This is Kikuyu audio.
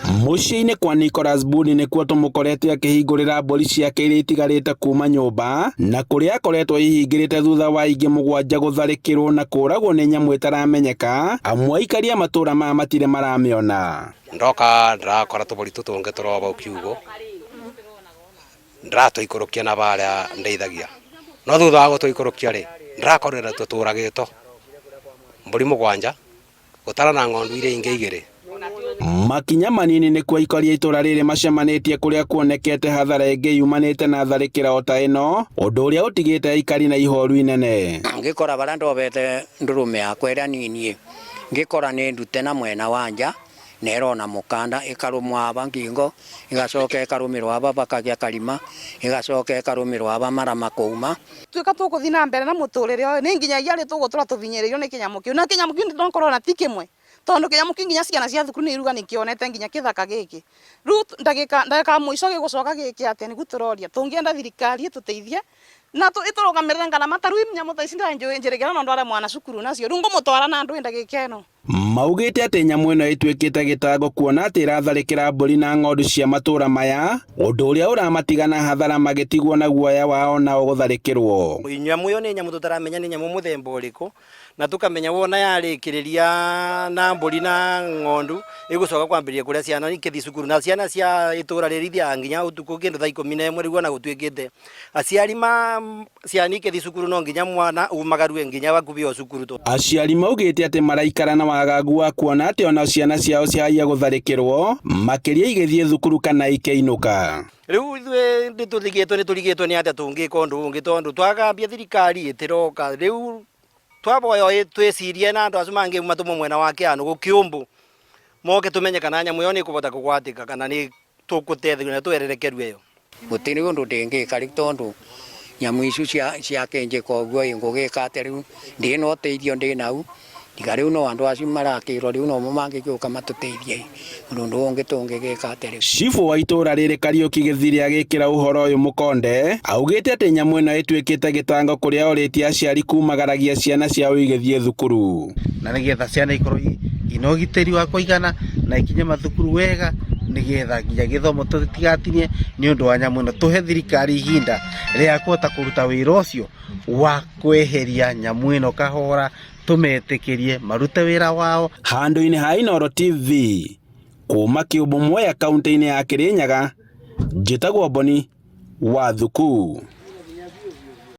Mũciĩ-inĩ kwa Nicholas Buni nĩkuo tũmũkorete akĩhingũrĩra mbũri ciake iria itigarĩte kuma nyũmba na kũrĩa akoretwo ihingĩrĩte thutha wa ingĩ mũgwanja gũtharĩkĩrwo na kũragwo nĩ nyamũ ĩtaramenyeka amu aikari a matũra maya matirĩ maramĩona. Ndoka ndĩrakora tũbũri tũtũ tũrĩ o kiugũ ndĩratũikũrũkia na barĩa ndeithagia no thutha wa gũtũikũrũkia rĩ ndĩrakorire tũtũragĩtwo mbũri mũgwanja gũtara na ng'ondu iria ingĩ igĩrĩ. Makinya manini nĩkuo aikari a itũra rĩrĩ macemanĩtie kũrĩa kuonekete hathara ĩngĩ yumanĩte na tharĩkĩra o ta ĩno ũndũ ũrĩa ũtigĩte aikari na ihoru inene. Ngĩkora barĩa ndobete ndũrũme yakwa ĩrĩa nini ngĩkora nĩ ndute na mwena wa nja na ĩrona mũkanda ĩkarũmwo aba ngingo ĩgacoka ĩkarũmĩrwo aba bakagĩa karima ĩgacoka ĩkarũmĩrwo aba mara makouma. Tuĩka tũgũthiĩ na mbere na mũtũrĩre ũyũ nĩ nginyagia rĩ tũgũtũra tũbinyĩrĩirio nĩ kĩnyamũ kĩu na kĩnyamũ kĩu nokorwo ona ti kĩmwe tondũ kĩnyamũ kĩu nginya ciana cia thukuru nĩ iruga nĩ kĩonete nginya kĩthaka gĩkĩ rĩu ndagĩka ndagĩka ya mũico gĩgũcoka gĩke atĩa nĩguo tũroria tũngĩenda thirikari ĩtũteithie na ĩtũrũgamĩrĩre ngarama ta rĩu nyamũ ta ici ndanjũĩ njĩrĩgĩra no ndware mwana cukuru nacio rĩu ngũmũtwara na ndũĩ ndagĩka ĩno. Maugĩte atĩ nyamũ ĩno ĩtuĩkĩte gĩtango kuona atĩ ĩratharĩkĩra mbũri na ng'ondu cia matũra maya ũndũ ũrĩa ũramatiga na hathara magĩtigwo na guoya wao nao gũtharĩkĩrwo. Nyamũ ĩyo nĩ nyamũ tũtaramenya nĩ nyamũ mũthemba ũrĩkũ na tũkamenya wona yarĩkĩrĩria na mbũri na ng'ondu ĩgũcoka kwambĩrĩria kũrĩa ciana ikĩthiĩ cukuru na ciana cia itũra rĩrĩ ithiaga nginya ũtukũ kĩndũ thaa 11 rĩu ona gũtuĩkĩte aciari ma ciana ikĩthiĩ cukuru no nginya mwana umagarue nginya hakuhĩ o cukuru. Aciari maugĩte atĩ maraikara na wagagu wa kuona atĩ ona ciana ciao ciahaiya gũtharĩkĩrwo makĩria igĩthiĩ thukuru kana ikĩinũka. Rĩu ithuĩ nĩtũrigĩtwo nĩtũrigĩtwo nĩ atĩa tũngĩka ũndũ ũngĩ tondũ twagambia thirikari ĩtĩroka rĩu twaboya twĩcirie na andũ acio mangĩ matũmwo mwena wa Kĩanũ gũkĩũmbũ moke tũmenye kana nyamũ ĩyo nĩ ĩkũbota kũgwatĩka kana nĩ tũkũteithio na twererekerwo ĩyo. Gũtirĩ ũndũ ndĩngĩka rĩu tondũ nyamũ icio ciakĩnjĩka ũguo ĩ ngũgĩka atĩa rĩu ndĩ na ũteithio ndĩ nau tiga rĩu no andũ acio marakĩrwo rĩu nomo mangĩgĩũka matũteithie ũndũ ũngĩ tũngĩgĩka atĩa rĩu. Cibũ wa itũra rĩrĩ Kariũki Gĩthiri agĩkĩra ũhoro ũyũ mũkonde augĩte atĩ nyamũ ĩno ĩtuĩkĩte gĩtango kũrĩa orĩtie aciari kumagaragia ciana ciao igĩthiĩ thukuru. Na nĩgetha ciana ikorwo ina ũgitĩri wa kũigana na ikinye mathukuru wega nĩgetha nginya gĩthomo tũtigatinie nĩ ũndũ wa nyamũ ĩno. Tũhe thirikari ihinda rĩa kũhota kũruta wĩra ũcio wa kweheria nyamũ ĩno kahora, tũmetĩkĩrie marute wĩra wao. Handũ-inĩ ha Inooro TV kuma Kĩũmbũ Mwea kaũntĩ-inĩ ya Kĩrĩnyaga, njĩtagwo Boni wa Thuku.